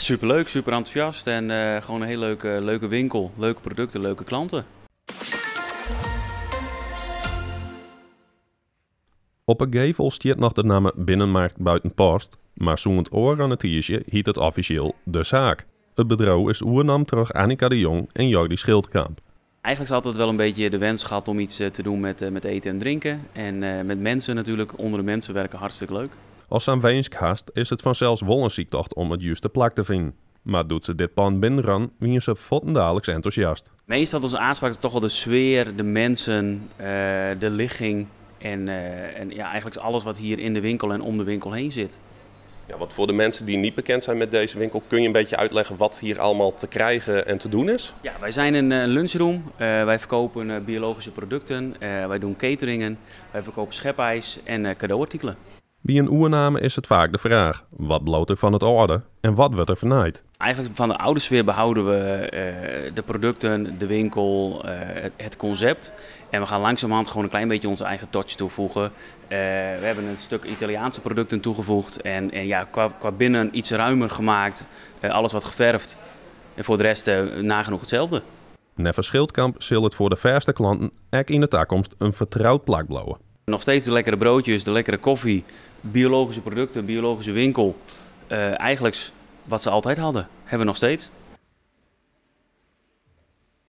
Superleuk, super enthousiast en gewoon een hele leuke winkel. Leuke producten, leuke klanten. Op 'e gevel stiet noch de namme Binnenmarkt Buitenpost, mar sûnt ôfrûne tiisdei hyt it offisjeel De Zaak. It bedriuw is oernommen troch Annika de Jong en Jordi Schildkamp. Eigenlijk is altijd wel een beetje de wens gehad om iets te doen met eten en drinken. En met mensen natuurlijk, onder de mensen werken hartstikke leuk. As sa'n winsk hast, is it fansels wol in syktocht om it juste plak te finen. Mar doe't se dit pân binnenrûnen, wiene se fuortendaliks entûsjast. Meestal onze aanspraak is toch wel de sfeer, de mensen, de ligging en eigenlijk alles wat hier in de winkel en om de winkel heen zit. Ja, wat voor de mensen die niet bekend zijn met deze winkel, kun je een beetje uitleggen wat hier allemaal te krijgen en te doen is? Ja, wij zijn een lunchroom. Wij verkopen biologische producten, wij doen cateringen, wij verkopen schepijs en cadeauartikelen. By in oername is it faak de fraach, wat bliuwt der fan it âlde en wat wurdt der fernijd? Eigenlijk van de oude sfeer behouden we de producten, de winkel, het concept. En we gaan langzamerhand gewoon een klein beetje onze eigen touch toevoegen. We hebben een stuk Italiaanse producten toegevoegd en qua binnen iets ruimer gemaakt. Alles wat geverfd en voor de rest nagenoeg hetzelfde. Neffens Schildkamp sil it foar de fêste klanten ek yn de takomst in fertroud plak bliuwe. Nog steeds de lekkere broodjes, de lekkere koffie, biologische producten, biologische winkel. Eigenlijk wat ze altijd hadden, hebben we nog steeds.